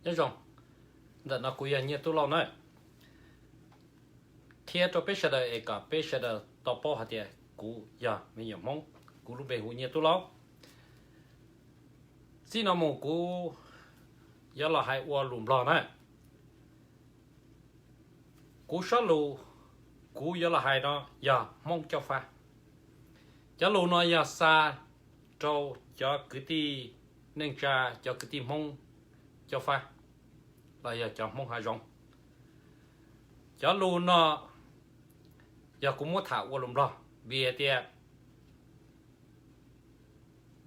Nhớ rằng, đợt nào cũng giờ nhiều tu lâu nữa. Thiệt cho biết sơ đời ấy cả, biết sơ đời tao bỏ hạt tiệt, cũng giờ mới nhiều mong, cũng lúc bé hụ nhiều tu lâu. Xin nó mong cũng giờ là hai ua lùm lo nữa. Cú sót lù, cú yó là hai nó, yó Hmông châu Pha. Chó lù nó yó xa, trâu chó cứ ti, nâng cha chó cứ ti Hmông châu Pha. Là yó chó Hmông Hà Dòng. Chó lù nó, yó cú mua thả ua lùm lo, bia tiệt.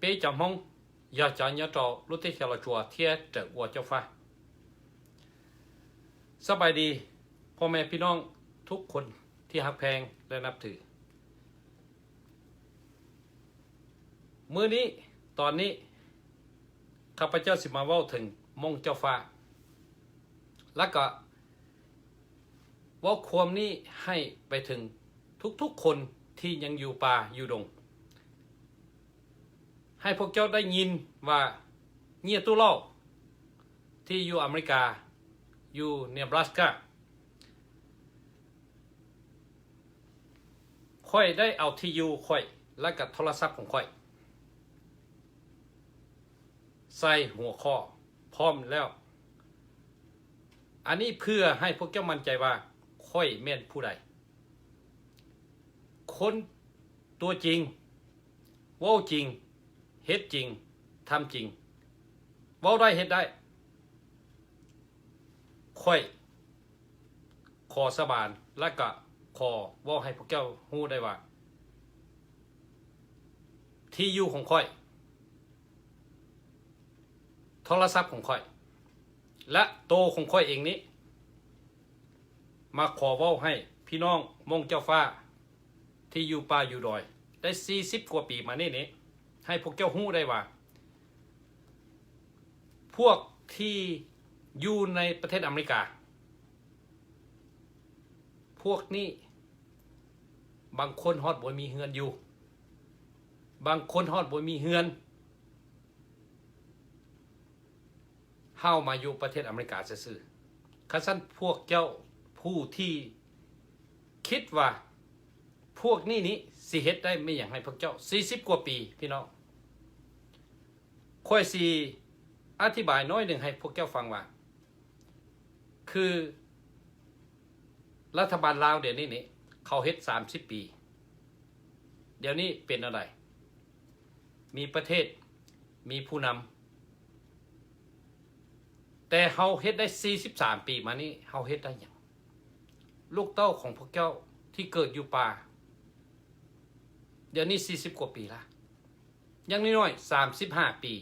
Pê chó Hmông, yó chó nhớ trâu, lúc tết theo là chùa thiê trở ua châu Pha. ສະບາຍດີ ພໍ່ແມ່ພີ່ນ້ອງທຸກຄົນທີ່ຮັກແພງ ແລະ ນັບຖື. ມື້ນີ້ ຕອນນີ້ ຂ້າພະເຈົ້າຊິມາເວົ້າເຖິງມົ້ງເຈົ້າຟ້າ ແລ້ວກໍເວົ້າຄວາມນີ້ໃຫ້ໄປເຖິງທຸກໆຄົນທີ່ຍັງຢູ່ປ່າຢູ່ດົງ. ໃຫ້ພວກເຈົ້າໄດ້ຍິນວ່າ ເງຍຕູ້ເລົ່າ ທີ່ຢູ່ອາເມລິກາ ຢູ່ເນບຣາສກາ ຂ້ອຍໄດ້ເອົາທີ່ຢູ່ຂ້ອຍ ແລະ ກະໂທລະສັບຂອງຂ້ອຍ ໃສ່ຫົວຂໍ້ພ້ອມແລ້ວ. ອັນນີ້ເພື່ອໃຫ້ພວກເຈົ້າໝັ້ນໃຈວ່າ ຂ້ອຍແມ່ນຜູ້ໃດ. ຄົນຕົວຈິງ ເວົ້າຈິງ ເຮັດຈິງ ທຳຈິງ ເວົ້າໄດ້ເຮັດໄດ້. ຂ້ອຍຂໍສາບານ ແລະ ກະຂໍເວົ້າໃຫ້ພວກເຈົ້າຮູ້ໄດ້ວ່າ ທີ່ຢູ່ຂອງຂ້ອຍ ໂທລະສັບຂອງຂ້ອຍ ແລະ ໂຕຂອງຂ້ອຍເອງນີ້ ມາຂໍເວົ້າໃຫ້ພີ່ນ້ອງມົ້ງເຈົ້າຟ້າ ທີ່ຢູ່ປ່າຢູ່ດອຍ ໄດ້ສີ່ສິບກວ່າປີມານີ້ນີ້ ໃຫ້ພວກເຈົ້າຮູ້ໄດ້ວ່າ ພວກທີ່ຢູ່ໃນປະເທດອາເມລິກາ ພວກນີ້ ບາງຄົນຮອດບໍ່ມີເຮືອນຢູ່ ບາງຄົນຮອດບໍ່ມີເຮືອນ. ເຮົາມາຢູ່ປະເທດອາເມລິກາຊື່ໆ. ຄັນຊັ້ນພວກເຈົ້າຜູ້ທີ່ຄິດວ່າພວກນີ້ນີ້ຊິເຮັດໄດ້ແມ່ນຫຍັງໃຫ້ພວກເຈົ້າ ສີ່ສິບກວ່າປີ ພີ່ນ້ອງ. ຂ້ອຍຊິອະທິບາຍໜ້ອຍໜຶ່ງໃຫ້ພວກເຈົ້າຟັງວ່າ ຄື ລັດຖະບານລາວດຽວນີ້ນີ້ ເຂົາເຮັດສາມສິບປີ ດຽວນີ້ເປັນແນວໃດ? ມີປະເທດ ມີຜູ້ນຳ ແຕ່ເຮົາເຮັດໄດ້ສີ່ສິບສາມປີມານີ້ ເຮົາເຮັດໄດ້ຫຍັງ? ລູກເຕົ້າຂອງພວກເຈົ້າທີ່ເກີດຢູ່ປ່າ ດຽວນີ້ສີ່ສິບກວ່າປີລະ ຢ່າງໜ້ອຍໆສາມສິບຫ້າປີ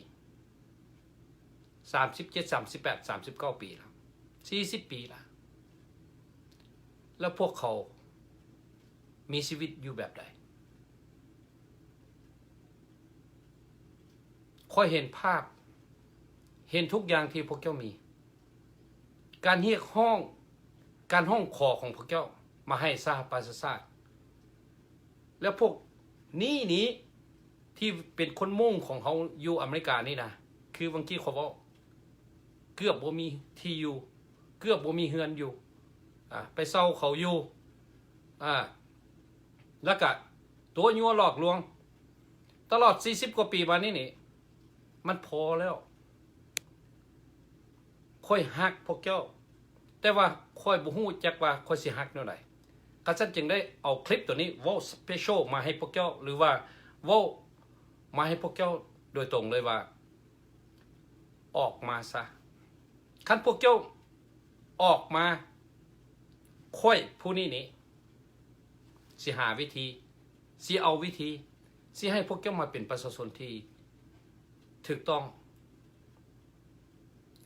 ສາມສິບເຈັດ ສາມສິບແປດ ສາມສິບເກົ້າປີລະ ສີ່ສິບປີລະ ແລ້ວພວກເຂົາມີຊີວິດຢູ່ແບບໃດ? ຂ້ອຍເຫັນພາບ ເຫັນທຸກຢ່າງທີ່ພວກເຈົ້າມີ ການຮຽກຮ້ອງ ການຮ້ອງຂໍຂອງພວກເຈົ້າມາໃຫ້ສະຫະປະຊາຊາດ ແລະ ພວກນີ້ນີ້ ທີ່ເປັນຄົນມົ້ງຂອງເຮົາຢູ່ອາເມລິການີ້ນະ ຄືຫວ່າງກີ້ຂ້ອຍເວົ້າ ເກືອບບໍ່ມີທີ່ຢູ່ ເກືອບບໍ່ມີເຮືອນຢູ່ ອາ ໄປເຊົ່າເຂົາຢູ່ ອາ ແລ້ວກະຕົວະຍົວະຫຼອກລວງ ຕະຫຼອດສີ່ສິບກວ່າປີມານີ້ນີ້ ມັນພໍແລ້ວ. ຂ້ອຍຮັກພວກເຈົ້າ ແຕ່ວ່າຂ້ອຍບໍ່ຮູ້ຈັກວ່າຂ້ອຍຊິຮັກແນວໃດ. ກະຊັ້ນຈຶ່ງໄດ້ເອົາຄລິບໂຕນີ້ເວົ້າສະເປຊຽວມາໃຫ້ພວກເຈົ້າ ຫຼືວ່າເວົ້າມາໃຫ້ພວກເຈົ້າໂດຍຕົງເລີຍວ່າ ອອກມາຊະ. ຄັນພວກເຈົ້າອອກມາ ຂ້ອຍຜູ້ນີ້ນີ້ ຊິຫາວິທີ ຊິເອົາວິທີ ຊິໃຫ້ພວກເຈົ້າມາເປັນປະຊາຊົນທີ່ຖືກຕ້ອງ.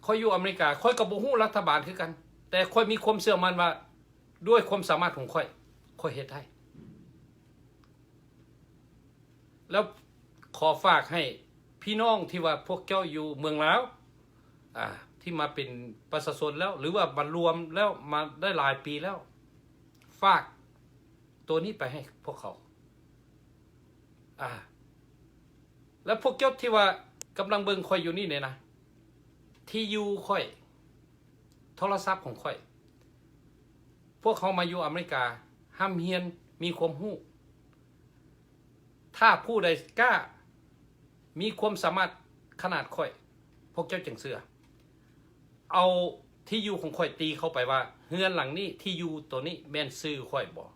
ຂ້ອຍຢູ່ອາເມລິກາ ຂ້ອຍກໍບໍ່ຮູ້ລັດຖະບານຄືກັນ ແຕ່ຂ້ອຍມີຄວາມເຊື່ອໝັ້ນວ່າ ດ້ວຍຄວາມສາມາດຂອງຂ້ອຍ ຂ້ອຍເຮັດໄດ້. ແລ້ວຂໍຝາກໃຫ້ພີ່ນ້ອງທີ່ວ່າພວກເຈົ້າຢູ່ເມືອງລາວ ອາ ທີ່ມາເປັນປະຊາຊົນແລ້ວ ຫຼືວ່າມາລວມແລ້ວ ມາໄດ້ຫຼາຍປີແລ້ວ ຝາກໂຕນີ້ໄປໃຫ້ພວກເຂົາ ອາ ແລ້ວພວກເຈົ້າທີ່ວ່າກຳລັງເບິ່ງຂ້ອຍຢູ່ນີ້ແນ່ນະ ທີ່ຢູ່ຂ້ອຍ ໂທລະສັບຂອງຂ້ອຍ. ພວກເຮົາມາຢູ່ອາເມລິກາ ຮ່ຳຮຽນ ມີຄວາມຮູ້. ຖ້າຜູ້ໃດກ້າ ມີຄວາມສາມາດຂະໜາດຂ້ອຍ ພວກເຈົ້າຈຶ່ງເຊື່ອ. ເອົາທີ່ຢູ່ຂອງຂ້ອຍຕີເຂົ້າໄປວ່າ ເຮືອນຫຼັງນີ້ ທີ່ຢູ່ໂຕນີ້ແມ່ນຊື່ຂ້ອຍບໍ່?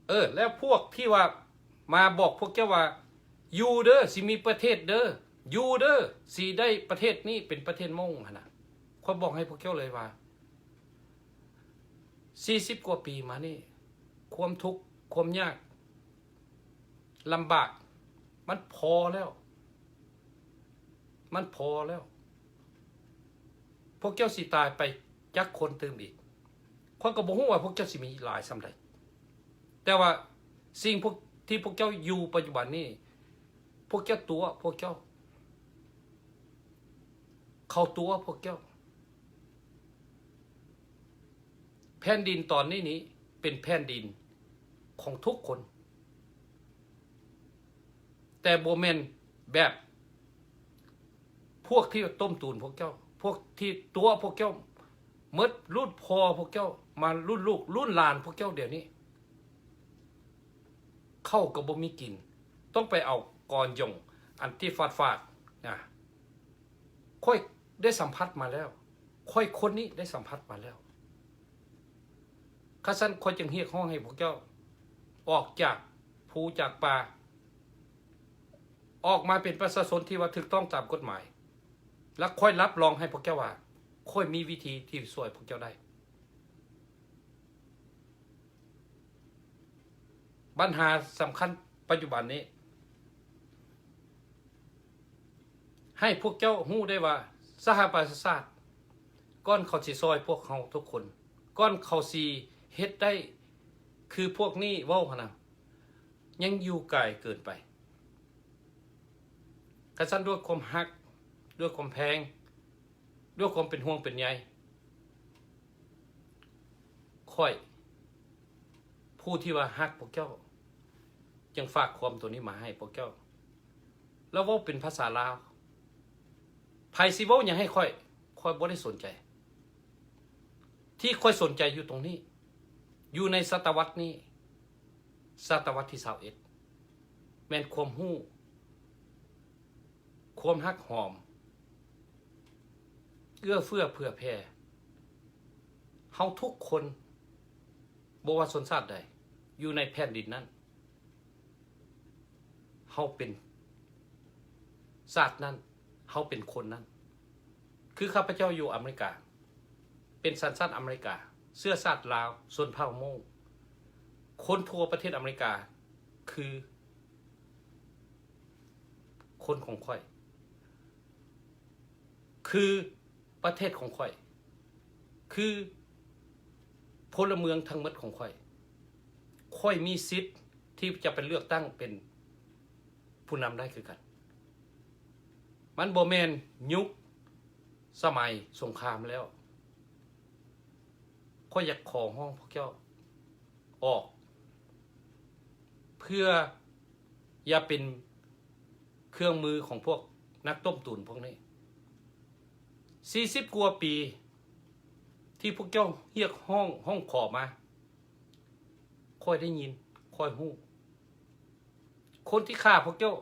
ເອີ ແລ້ວພວກທີ່ວ່າມາບອກພວກເຈົ້າວ່າ ຢູ່ເດີ ຊິມີປະເທດເດີ ຢູ່ເດີ ຊິໄດ້ປະເທດນີ້ເປັນປະເທດມົ້ງຫັ້ນນະ, ຂ້ອຍບອກໃຫ້ພວກເຈົ້າເລີຍວ່າ ສີ່ສິບກວ່າປີມານີ້ ຄວາມທຸກ ຄວາມຍາກ ລຳບາກ ມັນພໍແລ້ວ ມັນພໍແລ້ວ. ພວກເຈົ້າຊິຕາຍໄປຈັກຄົນຕື່ມອີກ? ຂ້ອຍກໍບໍ່ຮູ້ວ່າພວກເຈົ້າຊິມີຫຼາຍສ່ຳໃດ, ແຕ່ວ່າສິ່ງພວກ ທີ່ພວກເຈົ້າຢູ່ປັດຈຸບັນນີ້ ພວກເຈົ້າຕົວະພວກເຈົ້າ ເຂົາຕົວະພວກເຈົ້າ. ແຜ່ນດິນຕອນນີ້ນີ້ເປັນແຜ່ນດິນຂອງທຸກຄົນ, ແຕ່ບໍ່ແມ່ນແບບພວກທີ່ຕົ້ມຕູນພວກເຈົ້າ, ພວກທີ່ຕົວະພວກເຈົ້າ ໝົດລຸ້ນພໍ່ພວກເຈົ້າ ມາລຸ້ນລູກລຸ້ນຫຼານພວກເຈົ້າດຽວນີ້. ເຂົ້າກໍບໍ່ມີກິນ, ຕ້ອງໄປເອົາກອນຢົງອັນທີ່ຟາດໆ ນະ. ຂ້ອຍໄດ້ສຳຜັດມາແລ້ວ, ຂ້ອຍຄົນນີ້ໄດ້ສຳຜັດມາແລ້ວ. ຄັນຊັ້ນ ຂ້ອຍຈຶ່ງຮຽກຮ້ອງໃຫ້ພວກເຈົ້າອອກຈາກພູຈາກປ່າ, ອອກມາເປັນປະຊາຊົນທີ່ວ່າຖືກຕ້ອງຕາມກົດໝາຍ, ແລະ ຂ້ອຍຮັບຮອງໃຫ້ພວກເຈົ້າວ່າ ຂ້ອຍມີວິທີທີ່ຊ່ວຍພວກເຈົ້າໄດ້. ບັນຫາສຳຄັນປັດຈຸບັນນີ້ ໃຫ້ພວກເຈົ້າຮູ້ໄດ້ວ່າ ສະຫະປະຊາຊາດ ກ່ອນເຂົາຊິຊ່ອຍພວກເຮົາທຸກຄົນ, ກ່ອນເຂົາຊິເຮັດໄດ້ຄືພວກນີ້ເວົ້າຫັ້ນນະ, ຍັງຢູ່ໄກເກີນໄປ. ຄັນຊັ້ນ ດ້ວຍຄວາມຮັກ, ດ້ວຍຄວາມແພງ, ດ້ວຍຄວາມເປັນຫ່ວງເປັນໃຍ, ຂ້ອຍ ຜູ້ທີ່ວ່າຮັກພວກເຈົ້າ ຈຶ່ງຝາກຄວາມໂຕນີ້ມາໃຫ້ພວກເຈົ້າ. ແລ້ວເວົ້າເປັນພາສາລາວ, ໃຜຊິເວົ້າຫຍັງໃຫ້ຂ້ອຍ, ຂ້ອຍບໍ່ໄດ້ສົນໃຈ. ທີ່ຂ້ອຍສົນໃຈຢູ່ຕົງນີ້, ຢູ່ໃນສະຕະວັດນີ້, ສະຕະວັດທີຊາວເອັດ ແມ່ນຄວາມຮູ້, ຄວາມຮັກຫອມ, ເອື້ອເຟື້ອເຜື່ອແຜ່. ເຮົາທຸກຄົນ ບໍ່ວ່າຊົນຊາດໃດ ຢູ່ໃນແຜ່ນດິນນັ້ນ, ເຮົາເປັນຊາດນັ້ນ, ເຮົາເປັນຄົນນັ້ນ. ຄືຂ້າພະເຈົ້າຢູ່ອາເມລິກາ, ເປັນສັນຊາດອາເມລິກາ, ເຊື້ອຊາດລາວ, ຊົນເຜົ່າມົ້ງ. ຄົນທົ່ວປະເທດອາເມລິກາ ຄື ຄົນຂອງຂ້ອຍ, ຄືປະເທດຂອງຂ້ອຍ, ຄືພົນລະເມືອງທັງໝົດຂອງຂ້ອຍ. ຂ້ອຍມີສິດທີ່ຈະໄປເລືອກຕັ້ງເປັນຜູ້ນຳໄດ້ຄືກັນ. ມັນບໍ່ແມ່ນຍຸກສະໄໝສົງຄາມແລ້ວ. ຂ້ອຍຢາກຂໍຮ້ອງພວກເຈົ້າ ອອກ ເພື່ອຢ່າເປັນເຄື່ອງມືຂອງພວກນັກຕົ້ມຕຸນພວກນີ້. ສີ່ສິບກວ່າປີທີ່ພວກເຈົ້າຮຽກຮ້ອງຮ້ອງຂໍມາ, ຂ້ອຍໄດ້ຍິນ, ຂ້ອຍຮູ້. ຄົນທີ່ຂ້າພວກເຈົ້າ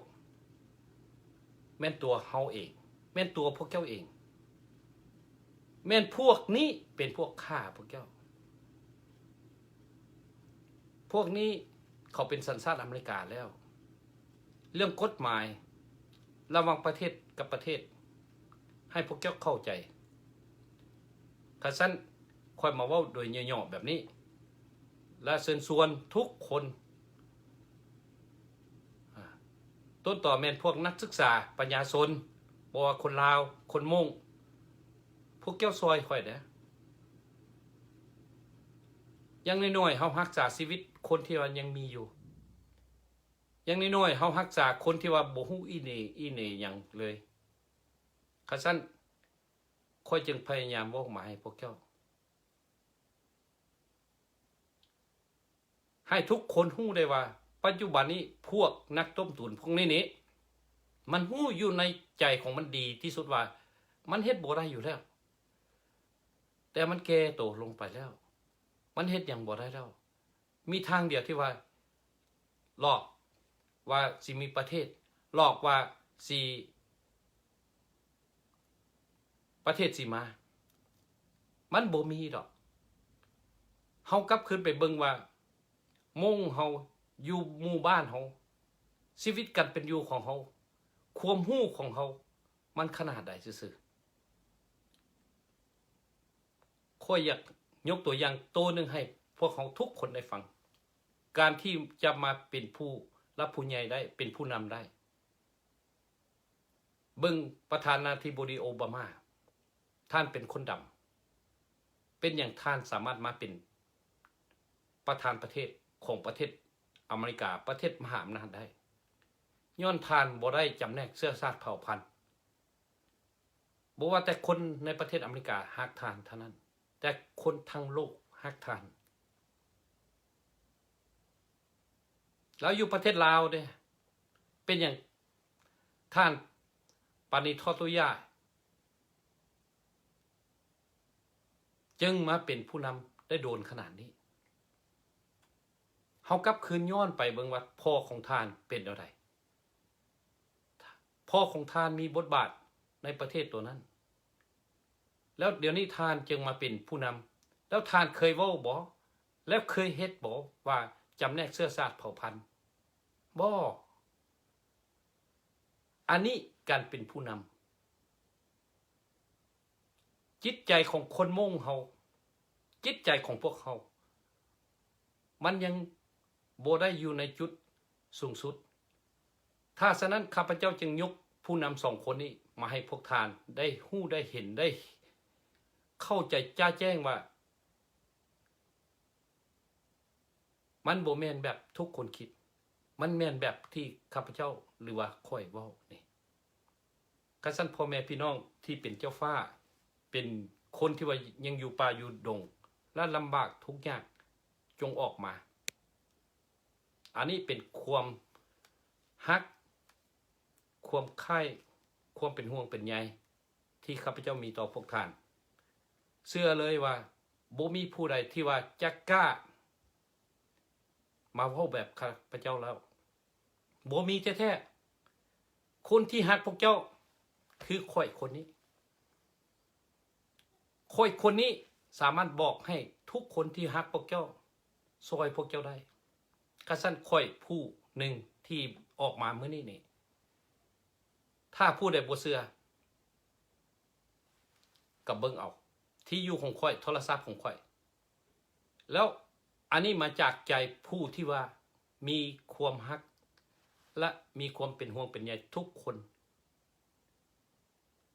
ແມ່ນຕົວເຮົາເອງ, ແມ່ນຕົວພວກເຈົ້າເອງ, ແມ່ນພວກນີ້ເປັນພວກຂ້າພວກເຈົ້າ. ພວກນີ້ເຂົາເປັນສັນຊາດອາເມລິກາແລ້ວ. ເລື່ອງກົດໝາຍລະຫວ່າງປະເທດກັບປະເທດ ໃຫ້ພວກເຈົ້າເຂົ້າໃຈ. ຄັນຊັ້ນ ຂ້ອຍມາເວົ້າໂດຍຫຍໍ້ໆແບບນີ້ ແລະ ເຊີນຊວນທຸກຄົນ ອາ ຕົ້ນຕໍແມ່ນພວກນັກສຶກສາ, ປັນຍາຊົນ, ບໍ່ວ່າຄົນລາວ, ຄົນມົ້ງ, ພວກເຈົ້າຊ່ອຍຂ້ອຍເດີ້. ຢ່າງໜ້ອຍໆ ເຮົາຮັກສາຊີວິດຄົນທີ່ວ່າຍັງມີຢູ່. ຢ່າງໜ້ອຍໆ ເຮົາຮັກສາຄົນທີ່ວ່າບໍ່ຮູ້ອີ່ເໜອີ່ເໜຫຍັງເລີຍ. ຄັນຊັ້ນ ຂ້ອຍຈຶ່ງພະຍາຍາມເວົ້າມາໃຫ້ພວກເຈົ້າ ໃຫ້ທຸກຄົນຮູ້ໄດ້ວ່າ ປັດຈຸບັນນີ້ພວກນັກຕົ້ມຕຸນພວກນີ້ນີ້ ມັນຮູ້ຢູ່ໃນໃຈຂອງມັນດີທີ່ສຸດວ່າ ມັນເຮັດບໍ່ໄດ້ຢູ່ແລ້ວ, ແຕ່ມັນແກ່ໂຕລົງໄປແລ້ວ, ມັນເຮັດຫຍັງບໍ່ໄດ້ແລ້ວ. ມີທາງດຽວທີ່ວ່າ ຫຼອກວ່າຊິມີປະເທດ, ຫຼອກວ່າຊິ ປະເທດຊິມາ, ມັນບໍ່ມີດອກ. ເຮົາກັບຄືນໄປເບິ່ງວ່າ ມົ້ງເຮົາ ຢູ່ໝູ່ບ້ານເຮົາ, ຊີວິດການເປັນຢູ່ຂອງເຮົາ, ຄວາມຮູ້ຂອງເຮົາ ມັນຂະໜາດໃດຊື່ໆ. ຂ້ອຍຢາກຍົກຕົວຢ່າງໂຕໜຶ່ງໃຫ້ພວກເຮົາທຸກຄົນໄດ້ຟັງ, ການທີ່ຈະມາເປັນຜູ້ຫຼັກຜູ້ໃຫຍ່ໄດ້, ເປັນຜູ້ນຳໄດ້. ເບິ່ງປະທານາທິບໍດີໂອບາມາ, ທ່ານເປັນຄົນດຳ, ເປັນຫຍັງທ່ານສາມາດມາເປັນປະທານປະເທດຂອງປະເທດອາເມລິກາ, ປະເທດມະຫາອຳນາດໄດ້? ຍ້ອນທ່ານບໍ່ໄດ້ຈຳແນກເຊື້ອຊາດເຜົ່າພັນ. ບໍ່ວ່າແຕ່ຄົນໃນປະເທດອາເມລິກາຮັກທ່ານເທົ່ານັ້ນ, ແຕ່ຄົນທັງໂລກຮັກທ່ານ. ແລ້ວຢູ່ປະເທດລາວເດ້, ເປັນຫຍັງທ່ານປານີທອດຕຸຍາ ຈຶ່ງມາເປັນຜູ້ນຳໄດ້ໂດນຂະໜາດນີ້? ເຮົາກັບຄືນຍ້ອນໄປເບິ່ງວ່າພໍ່ຂອງທ່ານເປັນແນວໃດ? ພໍ່ຂອງທ່ານມີບົດບາດໃນປະເທດໂຕນັ້ນ, ແລ້ວດຽວນີ້ທ່ານຈຶ່ງມາເປັນຜູ້ນຳ, ແລ້ວທ່ານເຄີຍເວົ້າບໍ່? ແລ້ວເຄີຍເຮັດບໍ່ວ່າຈຳແນກເຊື້ອຊາດເຜົ່າພັນ? ບໍ່. ອັນນີ້ການເປັນຜູ້ນຳ. ຈິດໃຈຂອງຄົນມົ້ງເຮົາ, ຈິດໃຈຂອງພວກເຮົາ ມັນຍັງບໍ່ໄດ້ຢູ່ໃນຈຸດສູງສຸດ. ຖ້າສະນັ້ນ ຂ້າພະເຈົ້າຈຶ່ງຍົກຜູ້ນຳສອງຄົນນີ້ມາໃຫ້ພວກທ່ານໄດ້ຮູ້, ໄດ້ເຫັນ, ໄດ້ເຂົ້າໃຈຈະແຈ້ງວ່າ ມັນບໍ່ແມ່ນແບບທຸກຄົນຄິດ, ມັນແມ່ນແບບທີ່ຂ້າພະເຈົ້າ ຫຼືວ່າຂ້ອຍເວົ້ານີ້. ຄັນຊັ້ນ ພໍ່ແມ່ພີ່ນ້ອງທີ່ເປັນເຈົ້າຟ້າ, ເປັນຄົນທີ່ວ່າຍັງຢູ່ປ່າຢູ່ດົງ ແລະ ລຳບາກທຸກຍາກ, ຈົ່ງອອກມາ. ອັນນີ້ເປັນຄວາມຮັກ, ຄວາມໃຄ່, ຄວາມເປັນຫ່ວງເປັນໃຍ ທີ່ຂ້າພະເຈົ້າມີຕໍ່ພວກທ່ານ. ເຊື່ອເລີຍວ່າບໍ່ມີຜູ້ໃດທີ່ວ່າຈະກ້າມາເວົ້າແບບຂ້າພະເຈົ້າແລ້ວ, ບໍ່ມີແທ້ໆ. ຄົນທີ່ຮັກພວກເຈົ້າຄືຂ້ອຍຄົນນີ້. ຂ້ອຍຄົນນີ້ສາມາດບອກໃຫ້ທຸກຄົນທີ່ຮັກພວກເຈົ້າ ຊ່ອຍພວກເຈົ້າໄດ້. ຄັນຊັ້ນ ຂ້ອຍຜູ້ໜຶ່ງທີ່ອອກມາມື້ນີ້ນີ້, ຖ້າຜູ້ໃດບໍ່ເຊື່ອ ກໍເບິ່ງເອົາ ທີ່ຢູ່ຂອງຂ້ອຍ, ໂທລະສັບຂອງຂ້ອຍ. ແລ້ວອັນນີ້ມາຈາກໃຈຜູ້ທີ່ວ່າມີຄວາມຮັກ ແລະ ມີຄວາມເປັນຫ່ວງເປັນໃຍທຸກຄົນ.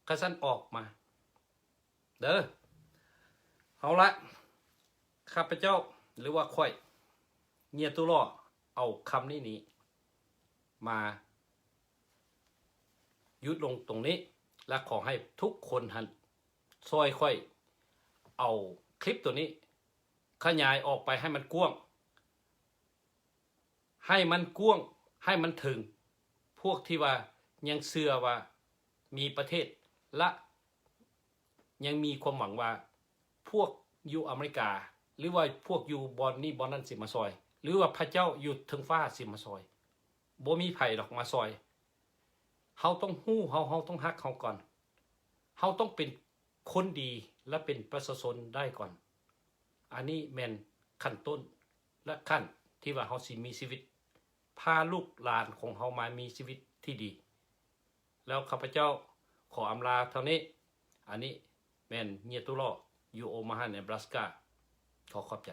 ຄັນຊັ້ນອອກມາເດີ. ເອົາລະ, ຂ້າພະເຈົ້າ ຫຼືວ່າຂ້ອຍ ເຍຕູຫຼໍ່ ເອົາຄຳນີ້ນີ້ມາຢຸດລົງຕົງນີ້ ແລະ ຂໍໃຫ້ທຸກຄົນຫັ້ນຊ່ອຍຂ້ອຍເອົາຄລິບໂຕນີ້ຂະຫຍາຍອອກໄປໃຫ້ມັນກວ້າງ. ໃຫ້ມັນກວ້າງ, ໃຫ້ມັນເຖິງພວກທີ່ວ່າຍັງເຊື່ອວ່າມີປະເທດ ແລະ ຍັງມີຄວາມຫວັງວ່າພວກຢູ່ອາເມລິກາ ຫຼືວ່າພວກຢູ່ບ່ອນນີ້ບ່ອນນັ້ນຊິມາຊ່ອຍ ຫຼືວ່າພະເຈົ້າຢູ່ເທິງຟ້າຊິມາຊ່ອຍ. ບໍ່ມີໃຜດອກມາຊ່ອຍ. ເຮົາຕ້ອງຮູ້ເຮົາ, ເຮົາຕ້ອງຮັກເຮົາກ່ອນ. ເຮົາຕ້ອງເປັນ ຄົນດີ ແລະ ເປັນປະຊາຊົນໄດ້ກ່ອນ. ອັນນີ້ແມ່ນຂັ້ນຕົ້ນ ແລະ ຂັ້ນທີ່ວ່າເຮົາຊິມີຊີວິດ ພາລູກຫຼານຂອງເຮົາມາມີຊີວິດທີ່ດີ. ແລ້ວຂ້າພະເຈົ້າຂໍອຳລາເທົ່ານີ້. ອັນນີ້ແມ່ນເຍຕູຫຼໍ່ ຢູ່ໂອມາຮາ ເນບຣາສກາ. ຂໍຂອບໃຈ.